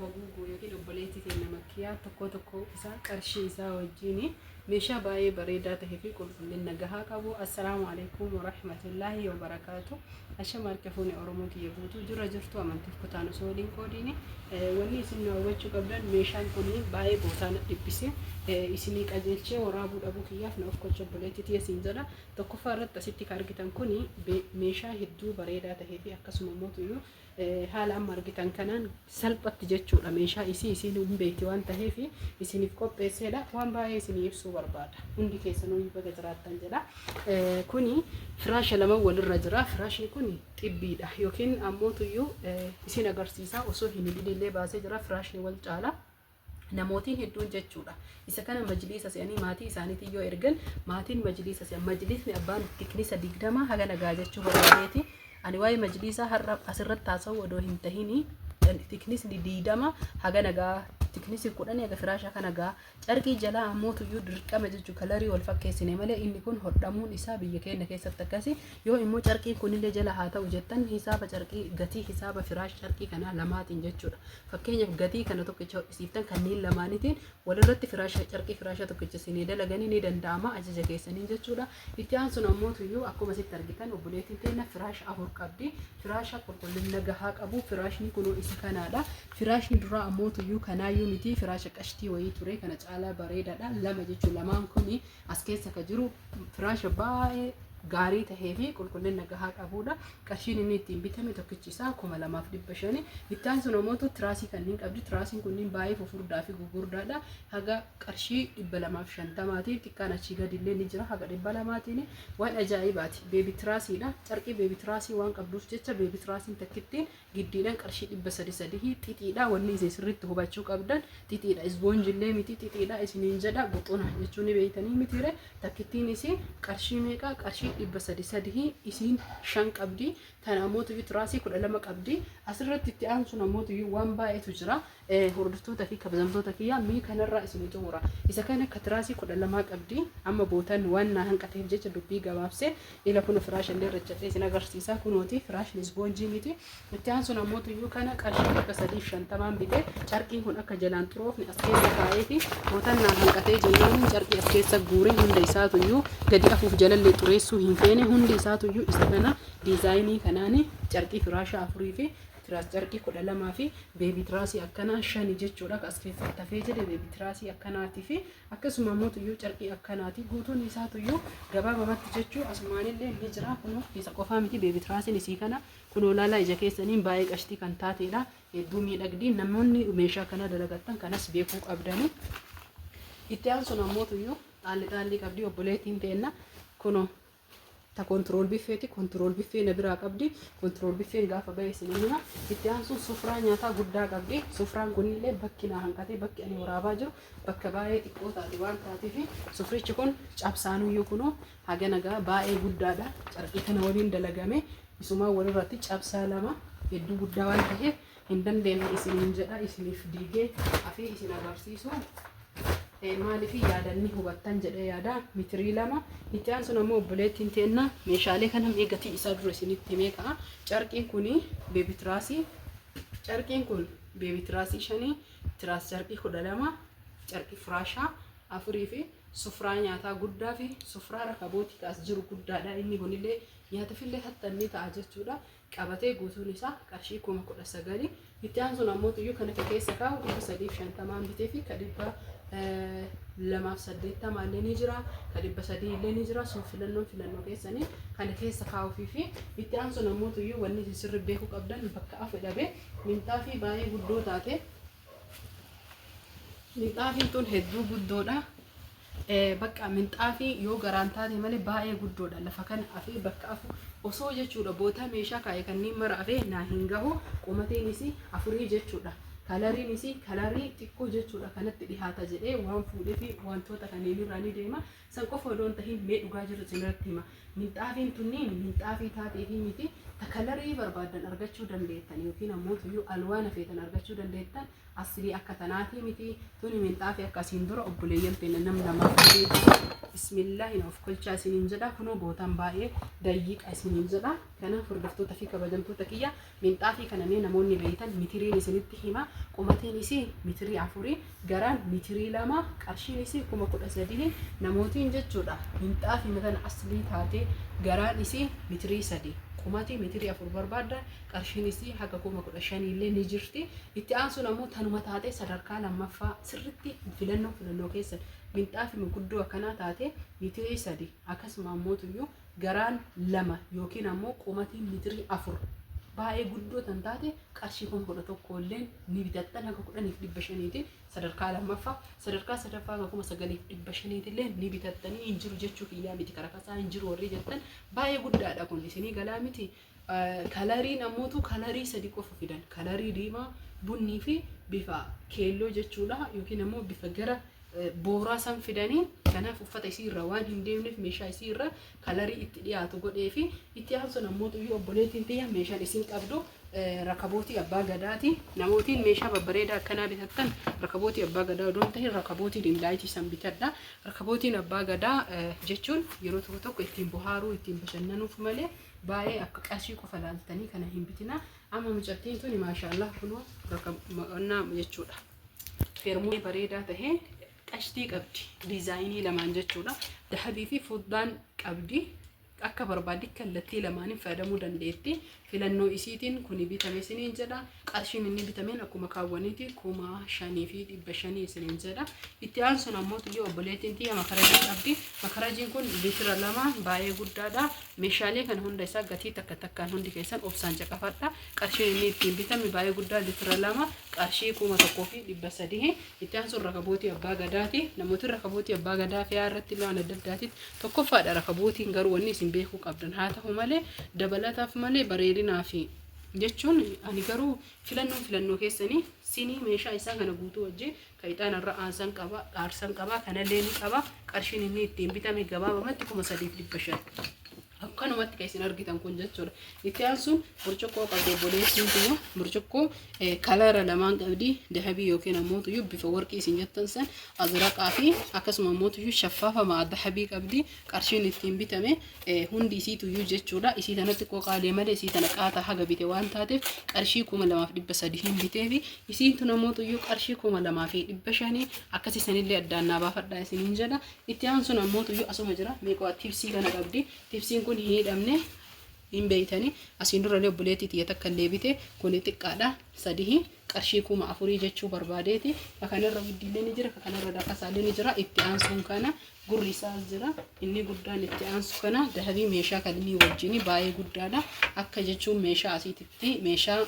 Waguuguu yookiin obboleettii teenya Makkiyaa tokkoo tokkoo isaa qarshii isaa wajjin meeshaa baay'ee bareedaa tahee fi qulqullina gahaa qabu. Assalaamu alaikum warahmatullaahi wabarakaatu. Ashama harka fuune Oromoo kiyya guutuu jira jirtu amantiif kutaan osoo waliin qoodiini. Wanni isin na hubachuu qabdan meeshaan kun baay'ee bootaa na dhiphise. Isinii qajeelchee waraabuu dhabuu kiyyaaf na of kolcha obboleettii tiyya siin jedha. Tokkoffaa irratti asitti kan argitan kun meeshaa hedduu bareedaa tahee fi akkasuma immoo haala amma argitan kanaan salphatti jechuudha meeshaa isii isiin hin beekti waan taheef isiniif qopheesseedha. Waan baay'ee isinii ibsuu barbaada. Hundi keessanuu baga jiraattan jedha. Kuni firaasha lama walirra jira. Firaashni kun xibbiidha yookiin ammoo tuyyuu isin agarsiisa osoo hin hidhinillee baasee jira. Firaashni wal caala. Namootiin hedduun jechuudha. Isa kana majliisa se'anii maatii isaaniitiin yoo ergan maatiin majliisa se'an. Majliisni abbaan tiknisa 20 haga nagaa jechuu barbaadeeti. Ani waa'ee majliisaa har'a asirratti haasa'u odoo hin tahini tiknisni 20 haga nagaa, tiknisi 10 haga firaasha kana gaa. Carqii jalaa ammoo tuyyuu dirqama jechuu kalarii wal fakkeessine malee inni kun hodhamuun isaa biyya keenya keessatti akkasi. Yoo immoo carqiin kunillee jala haa ta'u jettan hisaaba carqii gatii hisaaba firaash carqii kanaa lamaatiin jechuudha. Fakkeenyaaf gatii kana tokkicha hodhisiiftan kanneen lamaanitiin walirratti firaasha carqii firaasha tokkicha isinii dalaganii ni danda'ama ajaja keessaniin jechuudha. Itti aansuun ammoo tuyyuu akkuma asitti argitan obboleettiin teenna firaasha afur qabdi. Firaasha qulqullina gahaa qabu firaashni kunoo isa kanaadha. Firaashni duraa ammoo tuyyuu kanaayyuu miti firaasha qashtii wayii ture kana caalaa bareedaadha. Lama jechuun lamaan kuni as keessa ka jiru firaasha baay'ee gaarii tahee fi qulqullina gahaa qabuudha. Qarshiin inni ittiin bitame tokkichi isaa 2500. Itti aansuun ammoo tiraasii kanneen qabdi. Tiraasiin kunniin baay'ee fufurdaa fi gugurdaadha. Haga qarshii 250tiin xiqqaan achii gadi illee ni jira haga 200tiin waan ajaa'ibaati. Beebi tiraasiidha. Carqii beebi tiraasii waan qabduuf jecha beebi tiraasiin takkittiin giddiidhaan qarshii 300 sadihii xixiidha. Wanni isin sirriitti hubachuu qabdan xixiidha. Isboonjillee miti xixiidha isiniin jedha. Guxuna jechuun ni beeytanii mitiire. Takkittiin isii qarshii meeqa? Qarshii 300 sadihii isiin shan qabdi. Tana ammoo tuyyuu tiraasii 12 qabdi. Asirratti itti aansuun ammoo tuyyuu waan baay'eetu jira. Hordoftoota fi kabajamtoota kiyya, mee kanarraa isinii xumura. Isa kana ka tiraasii 12 qabdi. Amma bootan waan naa hanqateef jecha dubbii gabaabse ila kun firaasha illee irra isin agarsiisa. Kunooti firaashni isboonjii miti. Itti aansuun ammoo tuyyuu kana qarshii 350n bite. Carqiin kun akka jalaan xuroofne as keessa kaa'eeti bootan naa hanqatee jennaan carqii as keessa guure. Hunda isaa tuyyuu gadi afuuf jalallee xureessuu hin feene. Hundi isaa tuyyuu isa kana diizaayinii kanaani carqii firaasha afurii fi tiraas carqii 12 fi beebii tiraasii akkanaa shani jechuudha. As keessatti hafee jedhe beebii tiraasii akkanaatii fi akkasuma immoo tuyyuu carqii akkanaati. Guutuun isaa tuyyuu gabaabamatti jechuu asumaanillee ni jira. Kunoo isa qofaa miti, beebii tiraasiin isii kana kunoo laalaa ija keessaniin baay'ee qashtii kan taateedha. Hedduu miidhagdi. Namoonni meeshaa kana dalagattan kanas beekuu qabdani. Itti aansuun ammoo tuyyuu xaalli xaallii qabdi obboleettiin teenna. Kunoo ta kontirool biffeeti. Kontirool biffee na biraa qabdi. Kontirool biffeen gaafa ba'e isin hima. Itti aansuun sufraa nyaataa guddaa qabdi. Sufraan kunillee bakki naa hanqatee bakki ani waraabaa jiru bakka baay'ee xiqqoo taate waan taateef sufrichi kun cabsaanuyyuu kunoo haga nagaa baay'ee guddaadha. Carqii kana waliin dalagame isumaan walirratti cabsaa lama hedduu guddaa waan ta'eef hin dandeenye isiniin jedha. Isiniif diigee hafee isin agarsiisu maaliif yaadanni hubattan jedhee yaada. Mitirii 2. Itti aansuun ammoo obboleettiin teenna meeshaalee kana mee gatii isaa dura isinitti himee ka'a. Carqiin kuni beebi tiraasii, carqiin kun beebi tiraasii shanii, tiraas carqii 12, carqii firaashaa afurii fi sufraa nyaataa guddaa fi sufraa rakabootii kaas jiru guddaadha. Inni kunillee nyaatafillee haxxannee ta'a jechuudha. Qabatee guutuun isaa qarshii 19,000. Itti aansuun ammoo tuyyuu kan akka keessa kaa'u 350n bitee fi ka 280 illee ni jira, ka 300 illee ni jira. Sun filannoon filannoo keessanii kana keessa kaa'uufii fi itti aansuun ammoo tuyyuu wanni isin sirri beekuu qabdan bakka afu dhabe minxaafii baay'ee guddoo taate. Minxaafiin tun hedduu guddoodha. Bakka minxaafii yoo garaan taate malee baay'ee guddoodha. Lafa kana afee bakka afu osoo jechuudha bootaa meeshaa kaa'e kanneen mara afee naa hin gahu. Qumateenis afurii jechuudha. Kalariinis kalarii xiqqoo jechuudha kanatti dhihaata jedhee waan fuudhee fi wantoota kanneen irraa ni deema. San qofa odoo hin tahin mee dhugaa jiru isinirratti hima. Minxaafiin tunniin minxaafii taateefii miti. Ta kalarii barbaaddan argachuu dandeettan yookiin ammoo tuyyuu alwaana feetan argachuu dandeettan aslii akka tanaatii miti. Tuni minxaafii akka asiin dura obboleeyyan teenya nam lamaaf fideeti. Bismillaahi of kolchaa isiniin jedha. Kunoo bootaan baay'ee dayyiqa isiniin jedha. Kanaaf hordoftoota fi kabajamtoota kiyya, minxaafii kana mee namoonni beeytan mitiriin isinitti hima. Qumatiin isii mitirii 4, garaan mitirii 2, qarshiin isii 13,000 namootiin jechuudha. Minxaafii tana aslii taatee garaan isii mitirii 3, qumatii mitirii 4 barbaaddan, qarshiin isii haga 15,000 illee ni jirti. Itti aansuun ammoo tanuma taatee sadarkaa lammaffaa sirritti filannoo filannoo keessan minxaafii guddoo akkanaa taatee mitirii 3, akkasuma ammoo tuyyuu garaan 2 yookiin ammoo qumatiin mitirii 4 baay'ee guddoo tan taate qarshii 11,000 illee ni bitattan, haga 10,500tiin sadarkaa lammaffaa. Sadarkaa sadaffaa haga 9,500 illee ni bitattanii. Hin jiru jechuu kiyyaa miti, karakasaa hin jiru warri jettan, baay'ee guddaadha kun, isinii galaa miti. Coloriin ammootu colorii sadi qofa fidan: colorii diimaa, bunnii fi bifa keelloo jechuudha, yookiin ammoo bifa gara booraa san fidanii. Kanaaf uffata isii irra waan hin deemneef meeshaa isii irra colorii itti dhiyaatu godhee fi itti aansuun ammoo xuyyuu obboleettiin tiyya meeshaan isiin qabdu rakabootii abbaa gadaati. Namootiin meeshaa babbareedaa akkanaa bitattan, rakabootii abbaa gadaa odoo hin ta'in rakabootii dim lightii san bitadha. Rakabootiin abbaa gadaa jechuun yeroo tokko tokko ittiin bohaaruu, ittiin bashannanuuf malee baay'ee akka qarshii qofa laaltanii kana hin bitina. Amma mucattiin tuni maashaallah kunoo rakabonnaa jechuudha. Feermuu bareedaa tahee qashtii qabdi. Designii lamaan jechuudha. Dahabii fi fuddaan qabdi. Akka barbaaddi kallattii lamaaniin fayyadamuu dandeetti. Filannoo isiitiin kuni bitame isiniin jedha. Qarshiin inni bitameen akkuma kaawwaniiti 5,500 isiniin jedha. Itti aansuun ammoo tuyyuu obboleettiin tiyya makarajii qabdi. Makarajiin kun litira 2, baay'ee guddaadha. Meeshaalee kana hunda isaa gatii takka takkaan hundi keessan obsaan caqafadha. Qarshiin inni ittiin bitame baay'ee guddaa, litira 2, qarshii 1,300. Itti aansuun rakabootii abbaa gadaati. Namooti rakabootii abbaa gadaa fe'aa irratti illee waan adda addaatitti tokkoffaadha. Rakabootiin garuu wanni isin beekuu qabdan, haa ta'u malee dabalataaf malee bareedinaa fi jechuun ani garuu filannoon filannoo keessanii. Sinii meeshaa isaa kana guutuu wajjin kan ixaana irra aansan qaba, aarsan qaba, kanallee ni qaba. Qarshiin inni ittiin bitame gabaabamatti 3,500. Akkanumatti kan isin argitan kun jechuudha. Itti aansuun burcuqqoo qabdi obboleettiin tiyya. Burcuqqoo colora lamaan qabdi. Dahabii yookiin ammoo tuyyuu bifa warqii isin jettan san, azraqaa fi akkasuma ammoo tuyyuu shaffaafa ma'a dahabii qabdi. Qarshiin ittiin bitame hundi isii tuyyuu jechuudha. Isii tana xiqqoo qaalee malee isii tana qaata haga bite waan taateef qarshii 2,300 hin biteefi. Isiin tun ammoo tuyyuu qarshii 2,500 akkasii sanillee addaan naa baafadhaa isiniin jedha. Itti aansuun ammoo tuyyuu asuma jira. Meeqoo tibsii kana qabdi. Tibsiin kun hin hidhamne, hin beeytanii. Asiin durallee obboleettii tiyya takka illee bite. Kuni xiqqaadha, sadihi, qarshii 4,000 jechuu barbaadeeti. Ka kanarra guddiillee ni jira, ka kanarra dakkasaallee ni jira. Itti aansuun kana gurri isaas jira. Inni guddaan itti aansu kana dahabii meeshaa kannii wajjin baay'ee guddaadha. Akka jechuun meeshaa asiititti meeshaa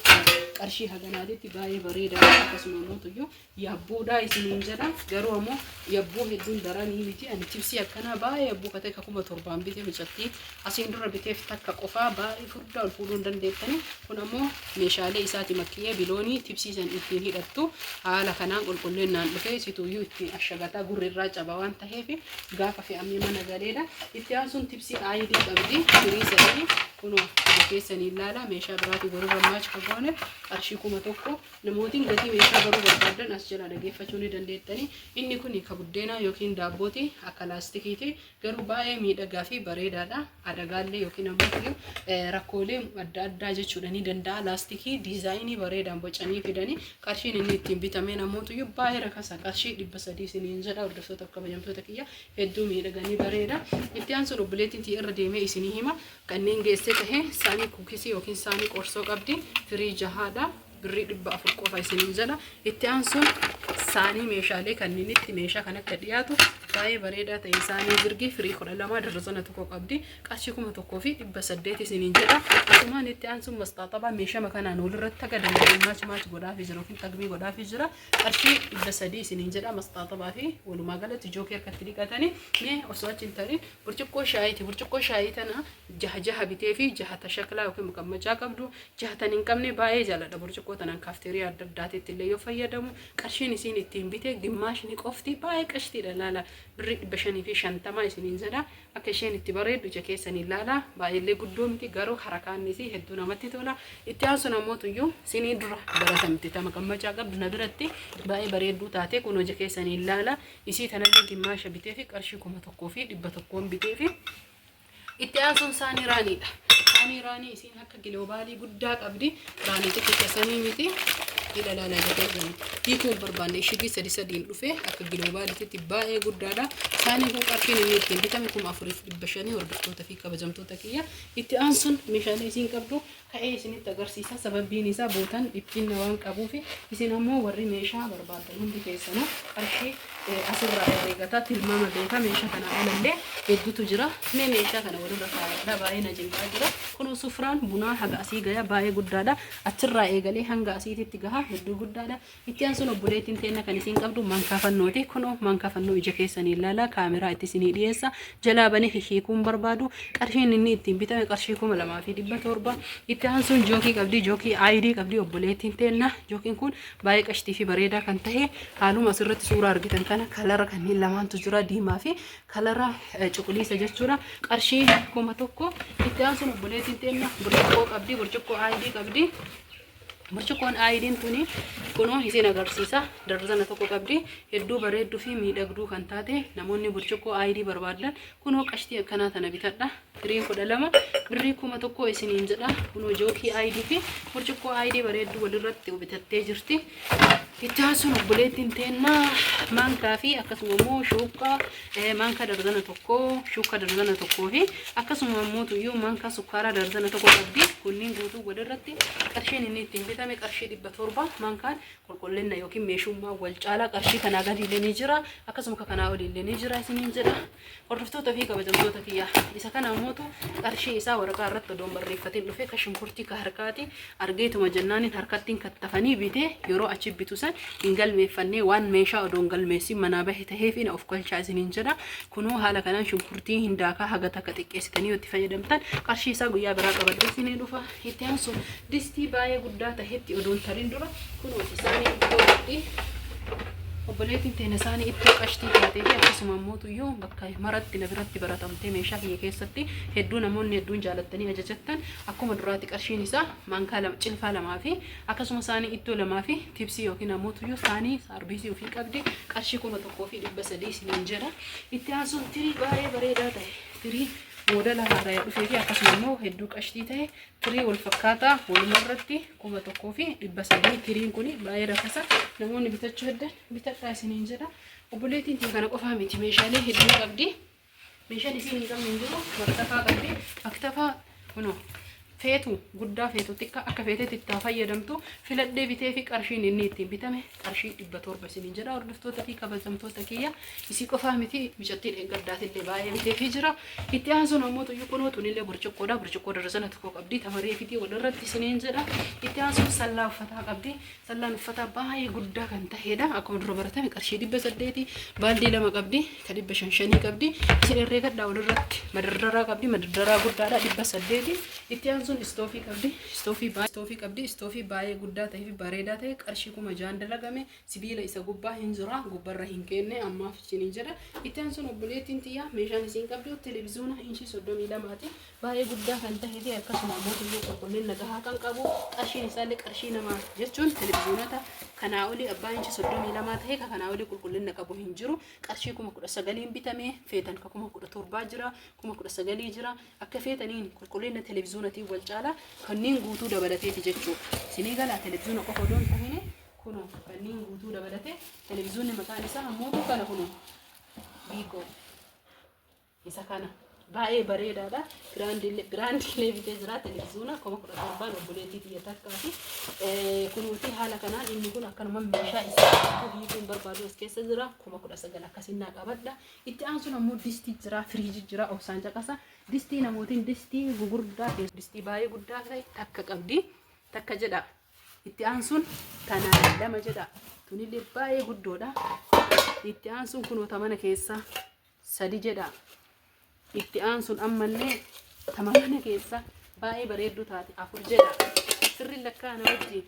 qarshii haganaatitti baay'ee bareedaadha. Akkasuma immoo tuyyuu yabbuudha isiniin jedha. Garuu ammoo yabbuu hedduun daranii miti. Ani tibsii akkanaa baay'ee yabbuu katee ka 7,000 bite micattii asiin dura biteef takka qofaa baay'ee furdaa ol fuudhuu hin dandeettani. Kun ammoo meeshaalee isaati makkiyyee biloonii tibsii san ittiin hidhattu haala kanaan qulqullinnaan dhufee situuyyuu ittiin ashagataa gurri irraa caba waan taheef gaafa fe'amee mana galeedha. Itti aansuun tibsii aayidii qabdi, firii sadii, kunoo ija keessanii ilaala. Meeshaa biraatii walirra match ka goone qarshii 1,000. Namootiin gatii meeshaa baruu barbaadan as jalaa dhageeffachuu ni dandeettani. Inni kun ka buddeenaa yookiin daabbooti, akka laastikiiti. Garuu baay'ee miidhagaa fi bareedaadha. Adagaallee yookiin ammoo rakkoolee adda addaa jechuudha ni danda'a. Laastikii designii bareedaan bocanii fidanii qarshiin inni ittiin bitame namootuyyuu baay'ee rakasa, qarshii 300 isiniin jedha. Hordoftoota kabajamtoota kiyya, hedduu miidhaganii bareeda. Itti aansuun obboleettiin tiyya irra deemee isinii hima. Kanneen geessee tahee saanii cookiesii yookiin saanii qorsoo qabdi. Firii jahaadha. Birrii 400 qofa isiniin jedha. Itti aansuun saanii meeshaalee kanneenitti meeshaa kan akka dhiyaatu baay'ee bareedaa ta'e saanii jirgi firii 12 darzana tokko qabdi. Qarshii 1,800 isiniin jedha. Asumaan itti aansuun masxaaxabaa meeshaa kanaan walirratti haga danda'e match match godhaafii jira yookiin tagmii godhaafii jira. Qarshii 300 isiniin jedha masxaaxabaa fi walumaa galatti jookii harkatti dhiqatanii. Mee osoo achi hin tarin burcuqqoo shaayiiti. Burcuqqoo shaayii tana jaha jaha bitee fi jaha tashaklaa yookiin muqammacaa qabdu, jaha tan hin qabne baay'ee jaalladha. Burcuqqoo tanaan kaafteeriyaa adda addaatitti illee yoo fayyadamu qarshiin isiin ittiin bite gimmaashni qofti baay'ee qashtiidha, laala, birrii 550 isiniin jedha. Akka isheen itti bareeddu ija keessanii laala. Baay'eellee guddoo miti, garuu harakaan isii hedduu namatti tola. Itti aansuun ammoo tuyyuu sinii dura baratamte ta maqammacaa qabdu na biratti baay'ee bareedduu taate, kun ija keessanii laala. Isii tanallee gimmaasha bitee fi qarshii 1,100n bitee fi itti aansuun saanii raaniidha. Saanii raanii isiin akka globalii guddaa qabdi. Raanii xixiqqeessanii miti. Ila laalaa jedhee hiikuu hin barbaanne. Ishigii sadi sadiin dhufe akka giloobaalitti baay'ee guddaadha. Saaniin kun qarshiin inni ittiin bitame 4500. Hordoftoota fi kabajamtoota kiyya, itti aansuun meeshaalee isiin qabdu ka'ee isinitti agarsiisa. Sababbiin isaa bootaan dhiphinna waan qabuuf, isin ammoo warri meeshaa barbaadan hundi keessanuu qarshii asirraa herreegataa tilmaama beekaa. Meeshaa kanaa alallee hedduutu jira. Mee meeshaa kana walirra kaa'adha, baay'ee na cinqaa jira. Kunoo sufraan bunaa haga asii gaya, baay'ee guddaadha. Achirraa eegalee hanga asiititti gaha, hedduu guddaadha. Itti aansuun obboleettiin teenna kan isiin qabdu maankaa fannooti. Kunoo maankaa fannoo ija keessanii ilaala, kaameraa itti isinii dhiyeessa. Jalaa banee hiikuun barbaadu. Qarshiin inni ittiin bitame qarshii 2700. Itti aansuun jookii qabdi, jookii ayidii qabdi obboleettiin teenna. Jookiin kun baay'ee qashtii fi bareedaa kan ta'e, haaluma asirratti suuraa argitan kana kalara kanneen lamaantu jira, diimaa fi kalara cuquliisa jechuudha. Qarshii 1000. Itti aansuun obboleettiin teenna burcuqqoo qabdi, burcuqqoo ayidii qabdi. Burcuqqoon ayidiin tuni kunoo isin agarsiisa. Darzana tokko qabdi. Hedduu bareedduu fi miidhagduu kan taate, namoonni burcuqqoo ayidii barbaadan kunoo qashtii akkanaa tana bitadha. Firiin 12 birrii 1000 isiniin jedha. Kunoo jookii ayidii fi burcuqqoo ayidii bareedduu walirratti bitattee jirti. Itti aansuun obboleettiin teennaa maankaa fi akkasuma immoo shuuqqaa, maankaa darzana tokko, shuuqqaa darzana tokkoo fi akkasuma immoo tuyyuu maankaa sukkaaraa darzana tokko qabdi. Kunniin guutuu walirratti qarshiin inni ittiin bitame qarshii 700. Maankaan qulqullina yookiin meeshummaa wal caalaa, qarshii kanaa gadi illee ni jira, akkasuma ka kanaa olii illee ni jira isiniin jedha. Hordoftoota fi kabajamtoota kiyya, isa kana ammootu qarshii isaa waraqaa irratti odoon barreeffatiin dhufe. Ka shunkurtii ka harkaati argeetuma jennaaniin harkattiin kattafanii bitee, yeroo achi bitu san hin galmeeffannee, waan meeshaa odoon galmeessin manaa bahe taheef ina of galchaa isiniin jedha. Kunoo haala kanaan shunkurtii hin daakaa, haga takka xiqqeessitanii yoo itti fayyadamtan, qarshii isaa guyyaa biraa qabadhee isinii dhufa. Itti aansuun distii baay'ee guddaa tahetti odoon tarin dura, kunoo isaanii ittoo qabdi. Obboleettiin teenya isaanii ittoo qashtii taatee fi akkasuma immoo tuyyuu bakka maratti na biratti baratamtee, meeshaa kiyya keessatti hedduu namoonni hedduun jaalattanii ajajattan. Akkuma duraatti qarshiin isaa maankaa lama, cilfaa lamaa fi akkasuma isaanii ittoo lamaa fi tibsii yookiin ammoo tuyyuu isaanii saarbiisii ofii qabdi, qarshii 1300 isiniin jedha. Itti aansuun tirii baay'ee bareedaa ta'e, tirii moodela haaraa dhufee fi akkasuma immoo hedduu qashtii ta'e, tirii wal fakkaataa walumarratti 1300. Tiriin kun baay'ee rakasa, namoonni bitachuu heddan bitadhaa isiniin jedha. Obboleettiin tun kana qofaa miti, meeshaalee hedduu qabdi. Meeshaan isiin hin qabne hin jiru. Maktafaa qabdi. Maktafaa kunoo feetu guddaa, feetu xiqqaa, akka feetetti itti haa fayyadamtu, filadhee bitee fi qarshiin inni ittiin bitame qarshii 700 isiniin jedha. Hordoftoota fi kabajamtoota kiyya, isii qofaa miti, micattii dheengaddaatillee baay'ee bitee fi jira. Itti aansuun ammoo tuyyuu kunoo tunillee burcuqqoodha. Burcuqqoo darzana tokko qabdi, tamaree fitii walirratti isiniin jedha. Itti aansuun sallaa uffataa qabdi. Sallaan uffataa baay'ee guddaa kan ta'edha. Akkuma dura baratame qarshii 800. Baaldii lama qabdi. Ka dhibba shan shanii qabdi. Isin herreegadhaa walirratti. Madardaraa qabdi. Madardaraa guddaadha, 800. Itti aansuun istoofii qabdi. Istoofii qabdi. Istoofii baay'ee guddaa ta'ee fi bareedaa ta'e, qarshii 6000 dalagame. Sibiila isa gubbaa hin jira. Gubbarra hin kenne ammaaf isiniin jedha. Itti aansuun obboleettiin tiyyaa meeshaan isiin qabdu televiziyoona inchii 32ti. Baay'ee guddaa kan ta'ee fi akkasuma immoo tulluu qulqullina gahaa kan qabu, qarshiin isaallee qarshii namaa jechuun televiziyoonota kanaa olii abbaa inchi 32 ta'e ka kanaa olii qulqullina qabu hin jiru. Qarshii 19,000n bitame. Feetan ka 17,000 jira, 19,000 jira, akka feetaniin qulqullina televiziyoonatiin wal caala, kanneen guutuu dabalateeti jechuudha. Isinii galaa? Televiziyoona qofa odoo hin tahine, kunoo kanneen guutuu dabalatee. Televiziyoonni maqaan isaa ammoo kana, kunoo Biikoo isa kana, baay'ee bareedaadha. Biraandiilee bitee jira televiziyoona 17,000n obboleettii tiyya takkaa fi kunuuti. Haala kanaan inni kun akkanuma meeshaa isaa hiikuun barbaadu as keessa jira, 19,000 akkasiin naa qabadha. Itti aansuun ammoo distii jira, firiijii jira, obsaan caqasa. Distii namootiin distii gugurdaa, distii baay'ee guddaa ta'e takka qabdi. Takka jedha. Itti aansuun tana lama jedha. Tunillee baay'ee guddoodha. Itti aansuun kunoota mana keessaa sadi jedha. Itti aansuun ammallee tama mana keessa baay'ee bareedduu taate afur jedha. Sirriin lakkaa'ana wajjin.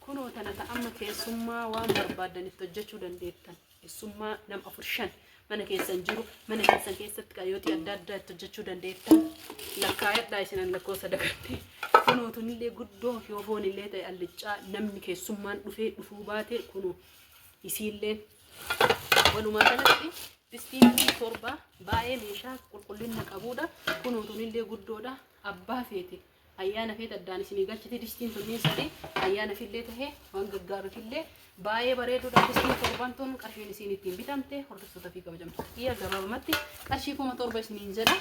Kunoo tana ta amma keessummaa waan barbaaddan itti hojjechuu dandeettan. Keessummaa nama afur shan mana keessan jiru, mana keessan keessatti qayyootii adda addaa itti hojjechuu dandeettan. Lakkaa'adhaa isinan lakkoofsa dagadde. Kunoo tunillee guddoo, yoo foon illee ta'e allichaa, namni keessummaan dhufee dhufuu baate, kunoo isiillee. Walumaa galatti distiin kun torba, baay'ee meeshaa qulqullina qabudha. Kunoo tunillee guddoodha. Abbaa feete Ayyaana feet addaan isinii galchiti distiin tunniin sadii ayyaana fillee tahee waan gaggaaruufillee baay'ee bareeduudha. Distiin torban tun qarshiin isiin ittiin bitamte, hordoftoota fi kabajamtoota kiyya, gabaabumatti qarshii 7,000 isiniin jedha.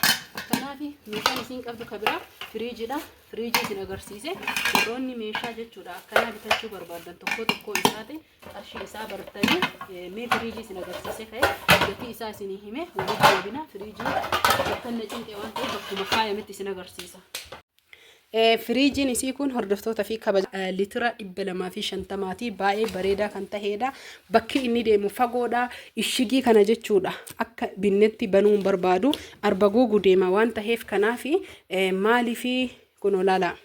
Kanaaf meeshaan isiin qabdu ka biraa firiijiidha. Firiijii isin agarsiise. Warroonni meeshaa jechuudha akkanaa bitachuu barbaadan, tokko tokko isaati qarshii isaa bartanii, mee firiijii isin agarsiise ka'e gatii isaa isinii hime walitti deebina. Firiijii bakka inni cinqe waan ta'eef bakkuma kaayametti isin agarsiisa. Firiijiin isii kun, hordoftoota fi kabaja, litira 250ti. Baay'ee bareedaa kan tahedha. Bakki inni deemu fagoodha. Ishigii kana jechuudha. Akka binnetti banuu hin barbaadu. Arba guugu deema waan taheef, kanaaf maaliifi kun olaala.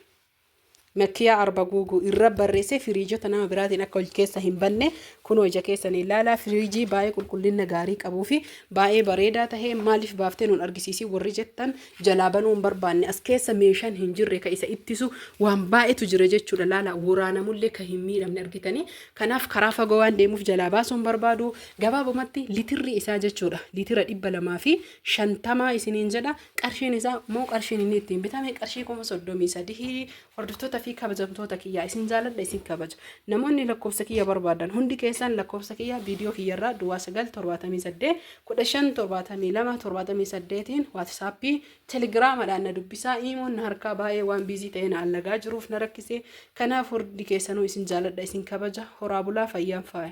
Makkiyaa arba guugu irra barreessee firiijota nama biraatiin akka ol keessa hin banne kunoo ija keessanii ilaalaa. Firiijii baay'ee qulqullina gaarii qabuu fi baay'ee bareedaa tahee, maaliif baaftee nuun argisiisii warri jettan, jalaa banuu hin barbaanne. As keessa meeshaan hin jirre ka isa ittisu waan baay'eetu jira jechuudha. Laala, waraanamullee ka hin miidhamne argitanii. Kanaaf karaa fagoo waan deemuuf jalaa baasuu hin barbaadu. Gabaabumatti litirri isaa jechuudha litira 250 isiniin jedha. Qarshiin isaa immoo, qarshiin inni ittiin bitame qarshii 33,000. Hordoftoota fi kabajamtoota kiyyaa, isin jaaladha, isin kabaja. Namoonni lakkoofsa kiyya barbaadan hundi keessan lakkoofsa kiyya viidiyoo kiyyarraa duwwaa 9 78 15 72 78 WhatsAppii, Telegiraamaadhaan na dubbisaa. Imoon na harkaa baay'ee waan busy ta'ee na allagaa jiruuf na rakkise. Kanaaf hundi keessanuu isin jaaladha, isin kabaja. Horaa bulaa, fayyaan faaya.